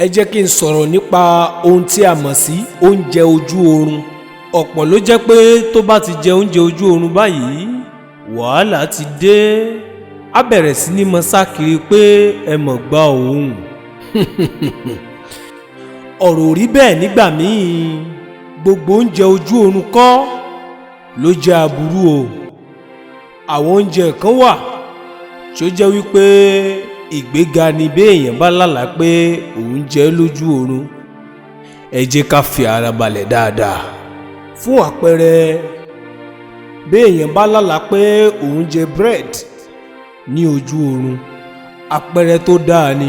Ẹ jẹ́ kí n sọ̀rọ̀ nípa ohun tí a mọ̀ sí oúnjẹ ojú oorun. Ọ̀pọ̀ ló jẹ́ pé tó bá ti jẹ oúnjẹ ojú oorun báyìí, wàhálà ti dé. Á bẹ̀rẹ̀ sí ní mọ sá kiri pé ẹ mọ̀ gba òun. Ọ̀rọ̀ ò rí bẹ́ẹ̀ nígbà míì. Gbogbo oúnjẹ ojú oorun kọ́ ló jẹ́ aburú o. Àwọn oúnjẹ kan wà tí ó jẹ́ wípé ìgbéga ni béèyàn bá lálàá pé òun jẹ lójú oorun. Ẹ jẹ́ ká fi ara balẹ̀ dáadáa. Fún àpẹẹrẹ, béèyàn bá lálàá pé òun jẹ bread ní ojú oorun, àpẹẹrẹ tó dáa ni.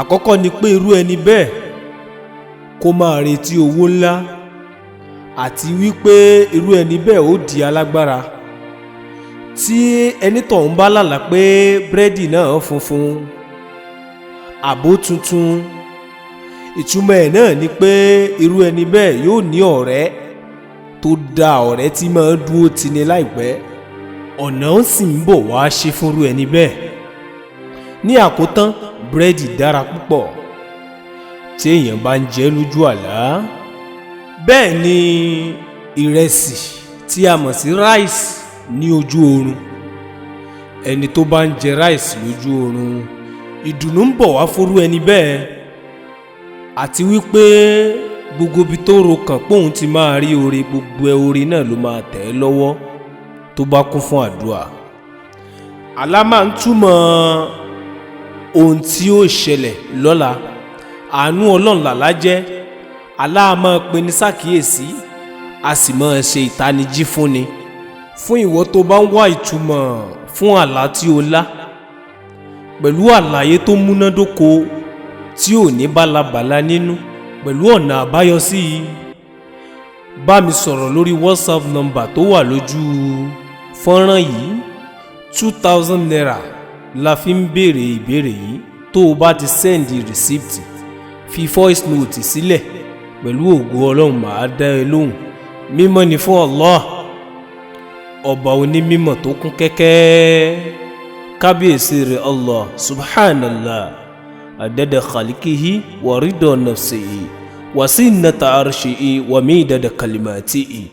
Àkọ́kọ́ ni pé irú ẹni bẹ́ẹ̀ kó máa retí owó ńlá, àti wípé irú ẹni bẹ́ẹ̀ ó di alágbára. Tí ẹni tọ̀hún bá lálàá pé búrẹ́dì náà funfun àbó tuntun, ìtumọ̀ ẹ̀ náà ni pé irú ẹni bẹ́ẹ̀ yóò ní ọ̀rẹ́ tó dáa, ọ̀rẹ́ tí máa ń dúró tini láìpẹ́. Ọ̀nà ó sì ń bọ̀ wá ṣe fúnrú ẹni bẹ́ẹ̀. Ní àkótán, búrẹ́dì dára púpọ̀ tí èèyàn bá ń jẹ lójú àlá. Bẹ́ẹ̀ ni ìrẹsì tí a mọ̀ sí rice ní ojú oorun. Ẹni tó bá ń jẹ rice lójú oorun, ìdùnnú ń bọ̀ wá fúnrú ẹni bẹ́ẹ̀, àti wípé gbogbo ibi tó ro kàn pé òun ti máa rí oore, gbogbo ẹ oore náà ló máa tẹ̀ ẹ́ lọ́wọ́ tó bá kún fún àdúrà. Àlá máa ń túmọ̀ ohun tí ó ṣẹlẹ̀ lọ́la. Àánú Ọlọ́run làlá jẹ́. Àlá a máa pe ní ṣàkíyèsí, a sì máa ṣe ìtanijí fúnni. Fún ìwọ tó bá ń wá ìtumọ̀ fún àlá tí o lá pẹ̀lú àlàyé tó múnádóko tí ò ní bálabàla nínú, pẹ̀lú ọ̀nà àbáyọ sí i, bá mi sọ̀rọ̀ lórí WhatsApp number tó wà lójú fọ́nrán yìí. ₦2,000 la fi ń béèrè ìbéèrè yìí. Tó o bá ti send receipt, fi voice note sílẹ̀, pẹ̀lú ògo Ọlọ́run, màá dá ẹ lóhùn. Mímọ́ ni fún Allah, ọba onímọ̀ tó kún kẹ́kẹ́. Kábíyèsí rẹ̀ Allah, subhanallah, adada khalikihi wa ridọ nafsihi wa sinata arshihi wa midada kalimatihi.